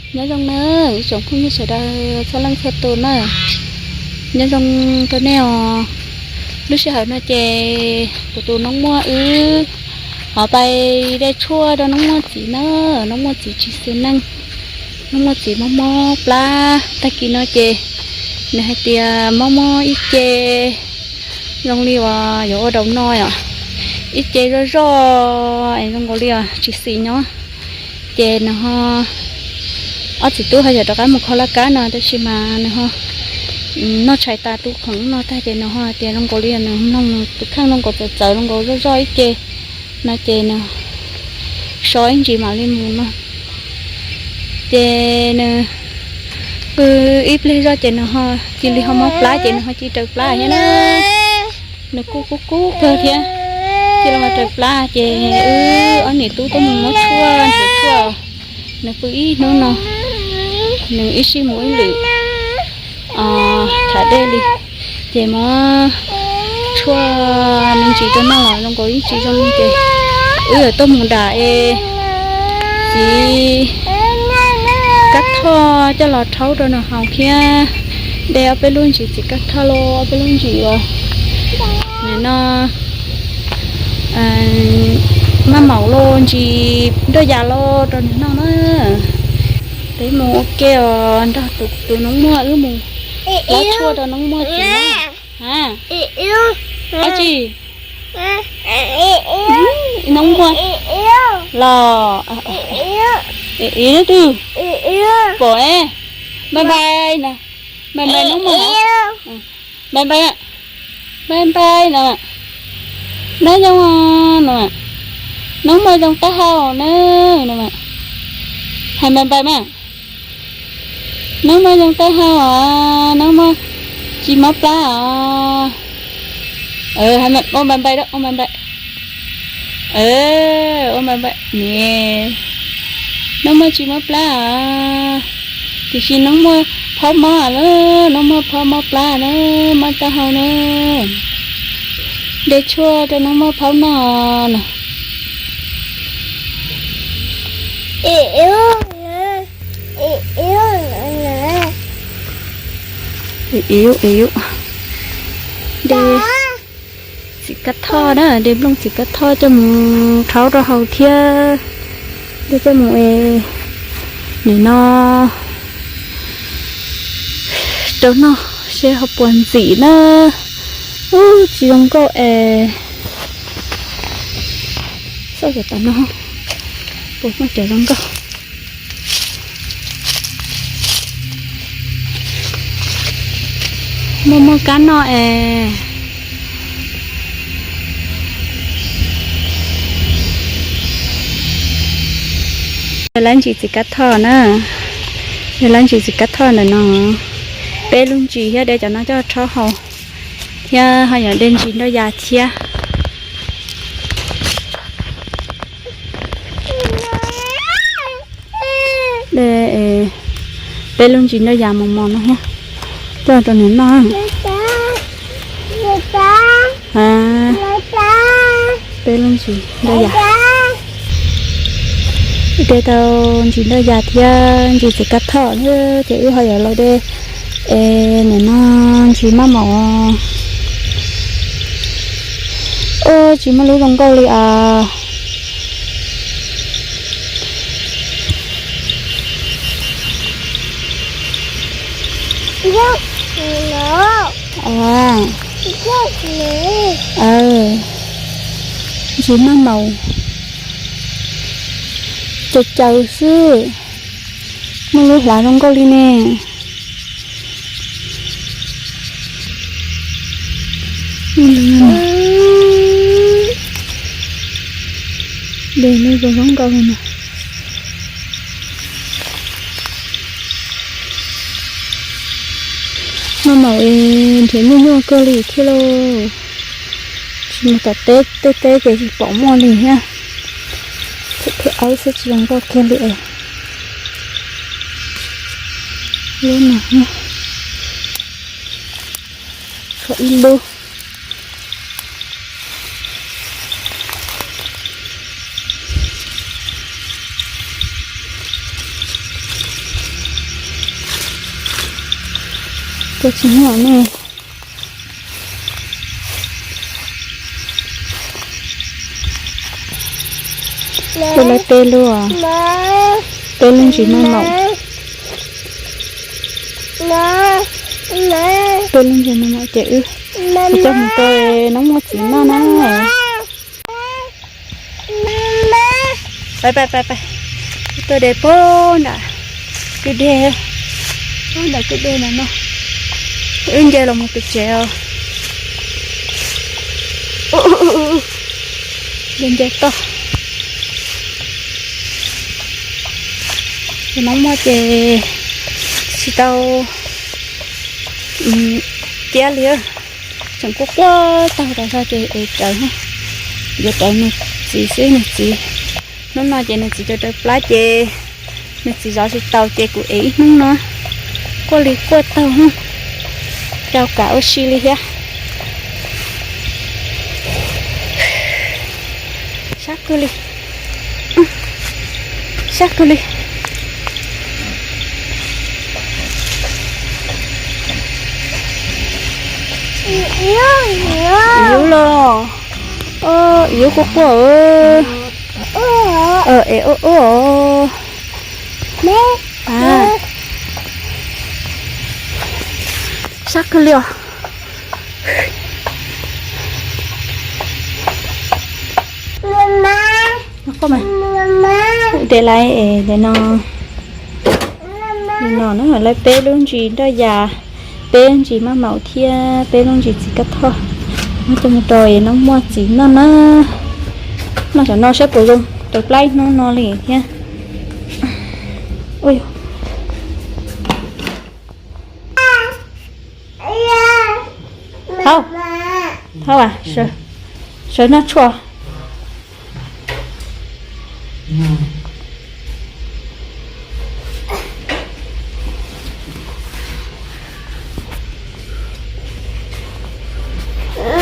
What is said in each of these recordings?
Nyob zoo na, ib tsoom phooj ywg sawv daws txhua leej txhua tus na, nyob zoo rau nej os. Lub sij hawm no ces kuv tus noob muaj wb ho pais de tshuaj rau noob muaj txiv na. Noob muaj txiv tsis xis neej, noob muaj txiv mob mob plab. Tag kis no ces nws hais tias mob mob ib ce zoo li uas yuav ua daus no os, ib ce zoj zoj es zoo nkaus li uas tsis xis nyob. Ces nws ho, ob txiv tub ho yuav rov qab mus kho laj kab no, tab sis mas nws ho noj tshais tas tu khoom no tag ces nws ho hais tias zoo nkaus li nws mloog nws tus kheej zoo nkaus txawv txawv zoo nkaus zoj zoj ib ce no ces nws so ib ntsis mam li mus no. Ces nws pw ib pliag zoj ces nws ho cia li ho mob plab ces nws ho cia raws plab thiab na. Nws kuj kub kub kawg thiab, cia li ho raws plab ces wb ob niam tub tuaj mus muab tshuaj nrhiav tshuaj. Nws pw ib hnub no, nws ib sij mus ib lwm thav dej li, ces muab tshuaj me ntsis rau noj los zoo nkaus ib tsis zoo li ces wb yuav tuaj mus dam es txiv kab thoj coj los rhaub rau nws haus thiab. De ob peb lub ntsis txiv kab thoj los ob peb lub ntsis uas nim no maj maum los ntsis nroj yas los rau nws noj na. Peb mus ua ke os, nrog tus noob muaj wb mus laub tshuaj rau noob muaj txiv na. Dab tsi? Noob muaj los, iv twg pom, npais npais na, npais npais noob muaj, npais npais, npais npais no, neb zoo no, noob muaj zoo taub hau na, hais npais npais mas. Noob muaj zoo taub hau os, noob muaj tsis mob plab os. Ua npais npais, ua npais npais. Ua npais npais, niam. Noob muaj tsis mob plab os, tiam sis noob muaj phaub mob na, noob muaj phaub mob plab na, mob taub hau na. De tshuaj rau noob muaj phaub noj na. Iv, iv, de txiv kab thoj na, de nplooj txiv kab thoj coj mus rhaub rau haus thiab. De coj mus es nim no rau noj seb ho puas ntxim na. Ub, tsis zoo nkauj es. Xauj cov tom no puas muaj cov zoo nkauj. Muaj muaj kab noj es. Yog lab ntsis txiv kab thoj na, yog lab ntsis txiv kab thoj ntawm no, peb lub ntsis thiab de cov no coj rhaub haus, thiab ho yuav de ntsis nroj yas thiab. De peb lub ntsis nroj yas mos mos no thiab, coj rau nws noj. Peb lub ntsis nroj yas, de tau ntsis nroj yas thiab ntsis txiv kab thoj thiab ces wb ho yuav los de es nim no ntsis maj maum. Ub, tsis muaj lub zoo nkauj li as. Ntsis maj maum caws caws xwb, muaj lub hlav zoo nkauj li ne. De lub zoo nkauj li no. Maj maum es nrhiav nyuaj nyuaj kawg li thiab lauj. Tsis mus tom teb, tej teb ces tsis pom muaj li thiab. Thiab awb xwb tsis zoo nkauj kiag li es. Lub no, tshuav ib lub. Cov tsis muaj ne. Ua lawv peb lub, peb lub ntsis maj maum. Peb lub ntsis maj maum ces wb coj mus rau noob muaj txiv noj na. Pais pais pais pais, tuaj de pag nram kwj deg, pag nram kwj deg no no. Wb nce los mus pem tsev os. Nce nce toj. Ces noob muaj ces tsis tau ciab li, tseem quaj quaj taug tas zog ces ev rawv, yuav rawv nws txiv xwb nws txiv. Hnub no ces nws txiv raws raws plab ces nws txiv zov tsis taus ces kuv ev ib hnub no, quaj li quaj taug, rau kam ua si li thiab. Sab kawg li, sab kawg li. Yub los, yub quaj quaj. Es ub ub. Sab kawg li os. De laiv es de no, no na, lawv peb lub ntsis nroj yas, peb lub ntsis maj maum thiab peb lub ntsis txiv kab thoj. Muab coj mus rau noob muaj txiv noj na. Noj cov no saib puas zoo, raws plab ib hnub no li thiab. Hau, hau, sawv noj tshuaj.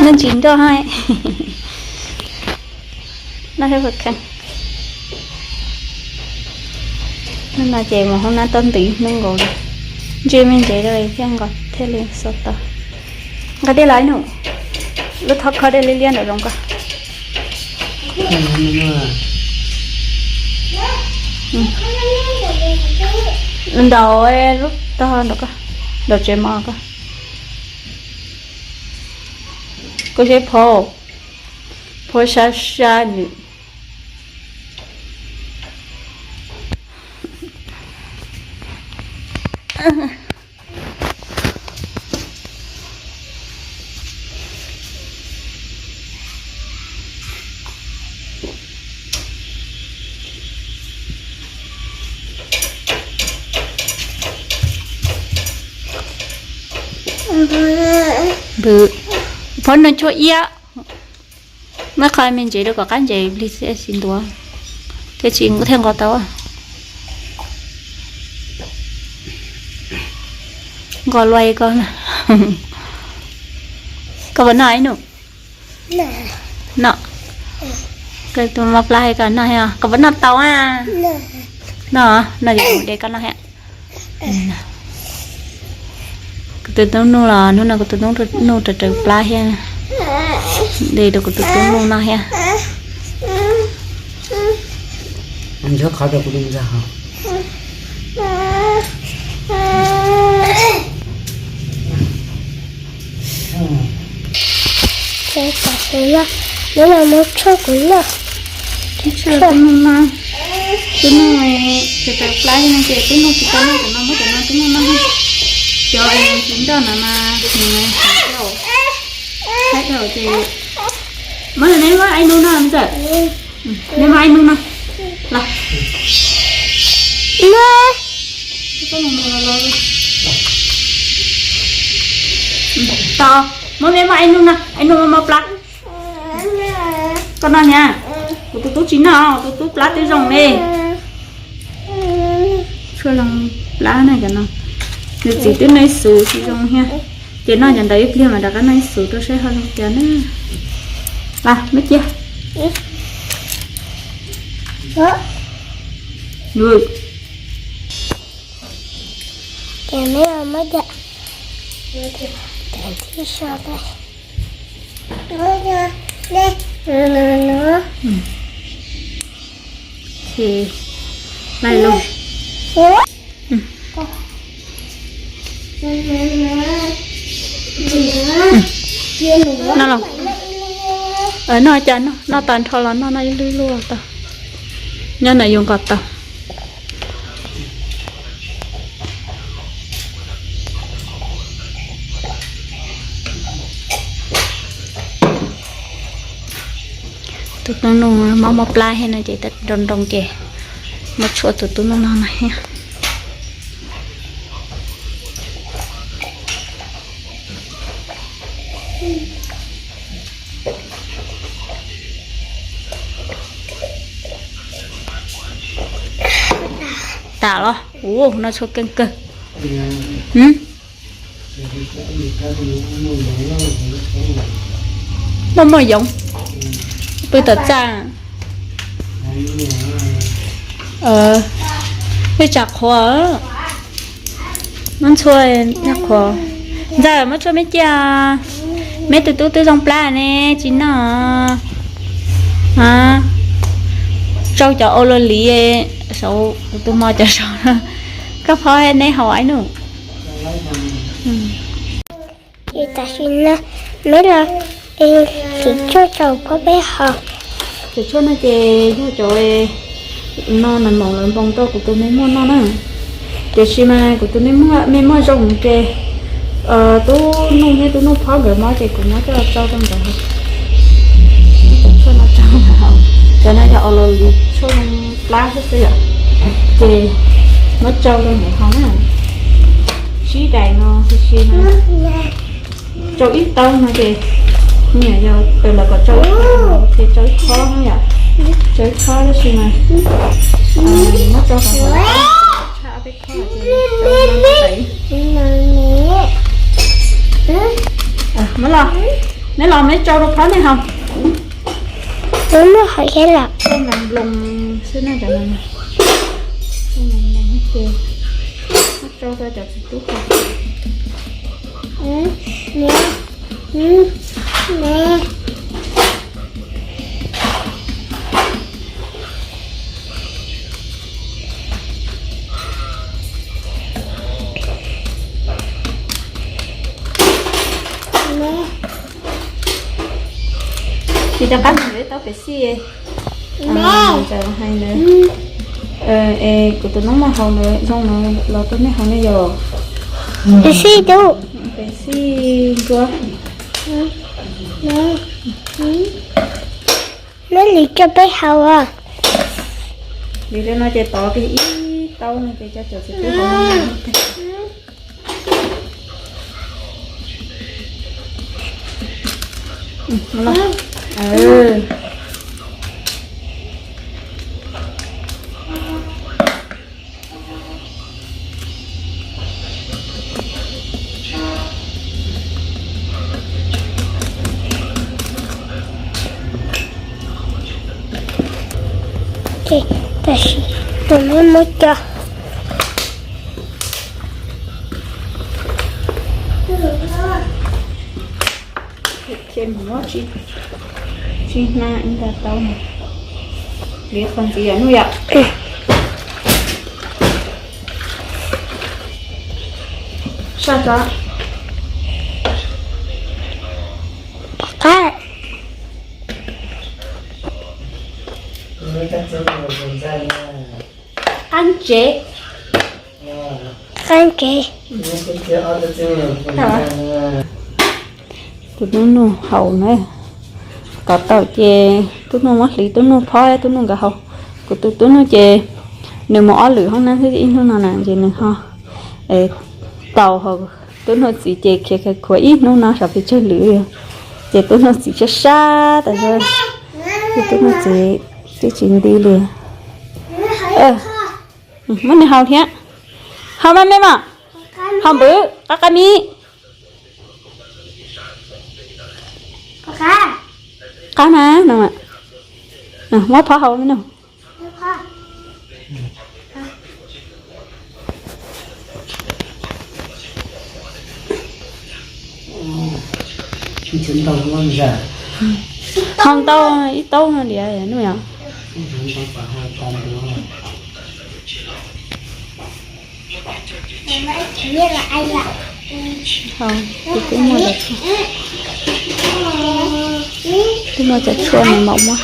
Noj ntsis nroj ha. Noj hab kheej. Hnub no ces mus hoob nab tau ntws ib hnub nkaus li, ntsia me ntsev rau thiaj nqos thiaj li xua tau. Nqa dej los ib nus, lub thab khob dej liab liab ntawm zoov ko. Ntaus lub tog ntaus ko, ntaus tsev mov ko. Kuv seb phov, phov sab sab nws. Npwm, phov noj tshuaj iab. Muab qhov me ntsev rau kom qab ntsev plig thiaj tsis ntuav, thiaj tsis thiaj nqos tau. Nqos luaj ko na. Koj puas noj ib nus? Noj. Koj tus mos plab hais koj noj thiab, koj puas noj tau a? Noj, noj ces kuv de koj noj thiab. Kuv tus tub nuj los hnub no kuv tus tub nuj raws raws plab thiab, de rau kuv tus tub nuj noj thiab. Nrhiav qhov rau kuv tus ntxawg haus. Nyob no muab tshuaj kuv noj. Tshuaj tub nuj no, tub nuj, tub plab no ces tub nuj tsis tau noj cov no, muab cov no tub nuj noj. Cov tsis nroj no mas nws haib dhau, haib dhau ces muab neb muab aib nub noj ntxawm. Neb muab aib nub noj los. Tau, muab neb muab aib nub noj, aib nub muab mob plab. Koj noj niam, kuv tus tub tsis noj, tus tub plab twb zoo li. Tshuaj zoo plab na cov no. Nws txiv twb noj ib xuv tsis zoo thiab. Ces noj cov ntawd ib pliag mas rov qab noj ib xuv rau saib ho zoo cas na. Los, muab cia. Ces neb muab cia. Tib so ta. Laij lug. Noj los, noj cas noj, noj tas nrho los noj, noj ib lub luaj tau. Nyob ntawm yus nkaus tau. Tus tub nug mob mob plab thiab no ces nroo nroo ces muab tshuaj tus tub nug no na thiab. Tas los, ua no tshuaj keej kawg. Muaj muaj yoov, pw tom txaj. Peb tsam qhuav, muab ntxhua, qhuav. Ntxawm, muab tshuaj meb cia. Meb tus tub twb zoo plab ne, tsis noj. Tsau cov au lo li saud, tus mo cov saud. Koj phob neb haus ib nub. Ces tam sim no meb los siv tshuaj rau phob peb haus. Cov tshuaj no ces yog cov no na, maum lawv npoo rau kuv tus me muaj noj na. Tiam sis mas kuv tus me muaj zoo ces tub nug thiab tub nug phob nkawd mob ces kuv muab coj los tsau rau nkawd haus. Cov tshuaj no tsau nkawd haus, cov no yog au lo li tshuaj plab xwb xwb yom. Ces muab tsau rau nkawd haus na. Sib dais no huv si no, tsau ib taub no ces nyiam yog lawv kom tsau ib, ces tsau ib khob no yom. Tsau ib khob tab sis mas muab tsau kom tshaj ob peb khob ces tsau no. Muab los, neb los neb tsau rau phob nej haus. Muab haus thiab los? Tsau nploos xwb na cov no. Tsau nploos ces muab tsau rau cov txiv tub haus. Tsis rov qab mus yuav ib taub pes xij. Ntxawm hais ntawd, es kuv tus noob muaj haus ntawd zoo ntawd los tuaj nej haus nej yom. Pes xij tub. Pes xij ntsuab. Muab li coj peb haus os. Vim li no ces tov kiag ib taub no ces cov txiv tub haus. Ces tam sim tus noob muab coj. Ces mus muab tsis hnab ib nta taub no, liab qhov ntxiv yom, hnub yom. Saj tso. Qab, qab ntsev, qab ntsev. Tus tub nug haus na, tov tau ces tub nug muab hliv tub nug phob tub nug nkawd haus. Kuv tus tub nug ces nws mus ob lwm hoob nab xwb, ib hnub no na ces nws ho tau haus. Tub nug txiv ces khiav khuav ib hnub no saum pes tsawg lwm, ces tub nug txiv sab sab tas zog, tub nug txiv twb tsis nti li. Muab nws haus thiab. Haus mas me mas, haus npwv qab qab mi. Qab mas no, muab phob haus me no. Ho ntau ib taub no diam nub yom. Twb muaj cov tshuaj, twb muaj cov tshuaj nws maum muab.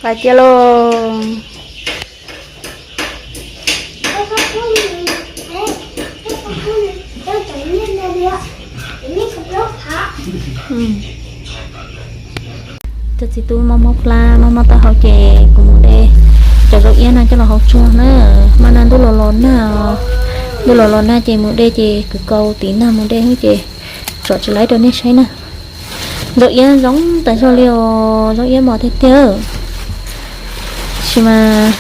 Qab cia lauj. Cov txiv tub mob mob plab mob mob taub hau ces kuv mus de cov zaub iab no coj los hau tsuag na. Hmo no ntuj los los nag, ntuj los los nag ces mus de ces kwv kaus tiv nag mus de xwb ces tsom tsis tau rau nej saib na. Zaub iab zoo tas zog li os, zaub iab mos tiag tiag. Tab sis mas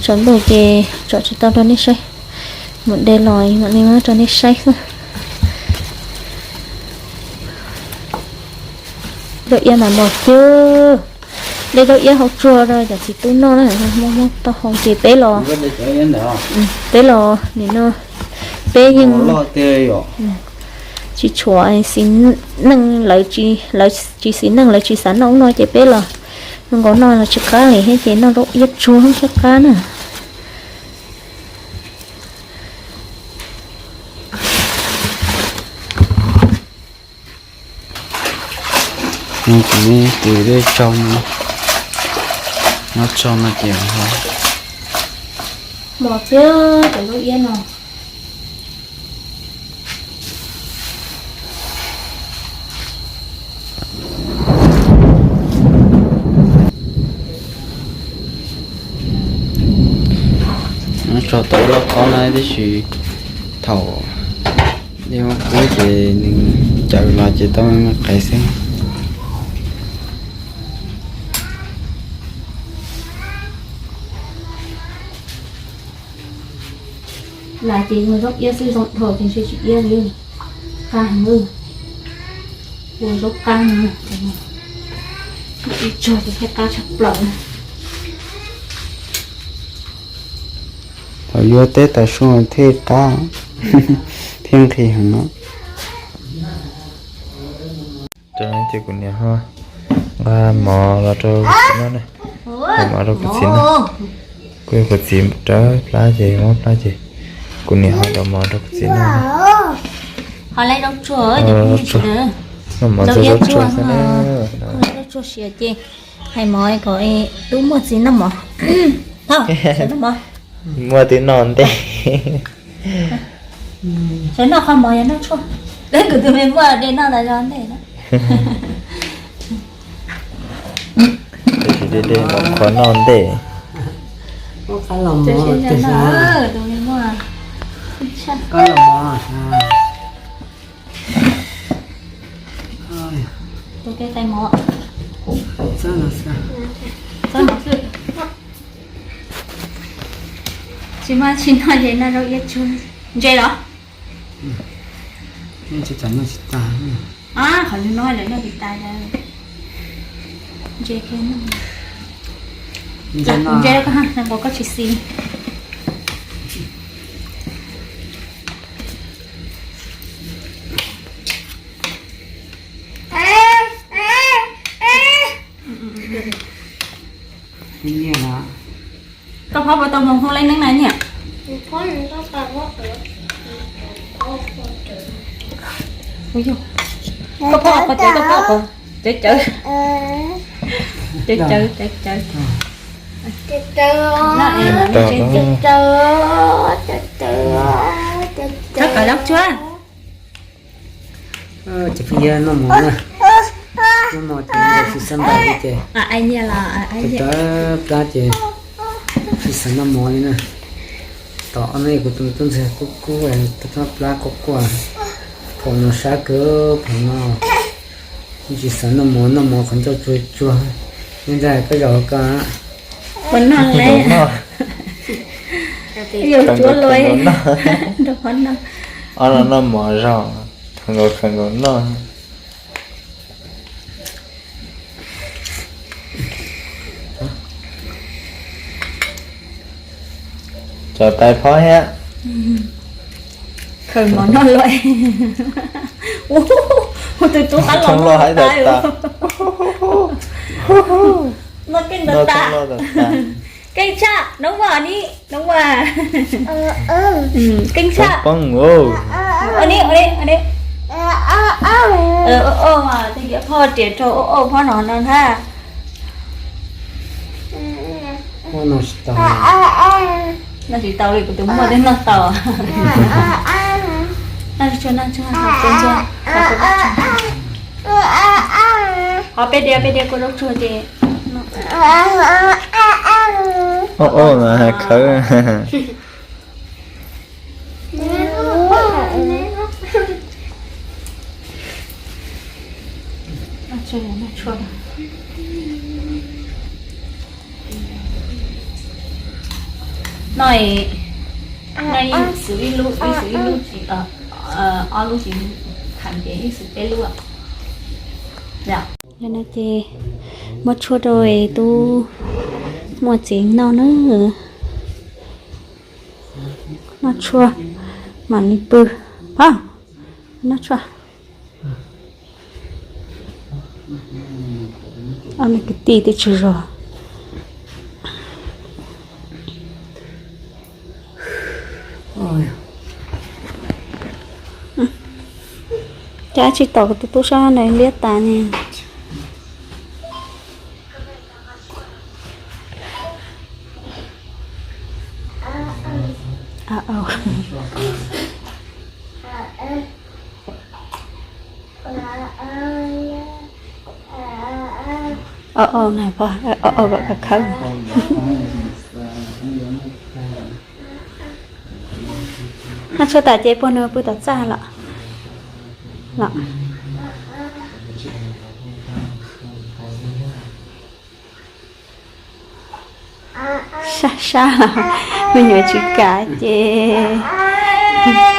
tsaus ntuj ces tsom tsis tau rau nej saib. Mus de los mam li muab rau nej saib xwb. Zaub iab mas mos tiag. De zaub iab hau tsuag rau cov txiv tub noj na, mob mob taub hau ces peb los, peb los nim no peb yeej tsis tshuav xis neej, lawv tsis xis neej lawv tsis xav noj ub no ces peb los zoo nkaus noj los tsis qab li thiab ces noj zaub iab tsuag thiaj qab na. Kuv tus dej tsau no, nyob tsau no ces mos thiab cov zaub iab no. Tso tau loj qhov na tab sis thaum dej muab kub ces nws caws los ces tau me me qev xwb. Las ces yog zaub iab xwb zoo dhau ces ntshe tsis iab li. Qab heev, ua zaub qab no, ib tsuag ces thiaj qab tshaj plaws na. Thaum yuav teb taws su thiaj qab, thiaj nqhis heev no. Ces kuv niam ho nqa mov los rau kuv txiv noj na. Nqa mov rau kuv txiv noj. Kuv yog kuv txiv rawv plab ces mob plab ces kuv niam ho rau mov rau kuv txiv noj na. Noj mov txog zaub tsuag xwb na. Hais mov kom tub muaj txiv noj mov. Muaj twb noj ntej. Sawv noj qhov mov yog noj tshuaj. Kuv tus me muaj de noj tas zog ntej na. Tab sis de de mov qhov noj ntej. Tus me muaj. Tus tej tais mov. Tsis muaj tsis noj ces noj zaub iab tsuag. Ntse los? Qhov no lawv noj tsis tas. Ntse, ntse koj ha, nqus koj tsis xis. Koj phob puas tau mus hu leej neeb na niam? Koj phob qhov cawv, koj phob qhov cawv, cawv cawv, cawv cawv, cawv cawv. Txhob kawm zaub tsuag. Ces pheej yog noj mov na, noj mov ces tsis xav npam li ces tawv plab ces tsis xav noj mov li na. Tom no kuv tus me tub ntxawg kub kub, plab quaj quaj, phaum no sab kawg phaum no, tsis xav noj mov, noj mov qhov ncauj tsuag tsuag. Neb ntag koj zaum ko. Puas noj li? Yuav tsuav lawm. Ob no noj mov zog, khaws nkaus khaws nkaus noj. Cov tais phob thiab. Khaws mov noj luaj. Tus tub qab los noj hais tas. Noj keej tas tas. Keej tshaj, noob vas ni, noob vas. Keej tshaj. Ua ni, ua ni, ua ni. Ua ua mas, phoj riam rau ua ua phoj no no ntag. Noj tsis tau li, kuv tus muaj twb noj tau. Noj tsuag, noj tsuag, noj tsuag. Ho peb diav, peb diav kua zaub tsuag ces. Ua ua mas khawv. Noj, noj ib xwm ib lub, ib xwm ib lub tsis, ob lub tsis tham ces ib xwm peb lub. Yog no ces muab tshuaj rau tub muaj txiv noj na. Noj tshuaj mam li pw. Pog, noj tshuaj. Ob nws kwv tij twb tsis zog. Cas tsis tau kuv tus tub sab na, liab tas ne. Ua ua na pog, ua ua kom khawv. Noj tshuaj tas ces puag nws pw tom txaj lawm. Los. Sab sab los me nyuam tsis kam ces.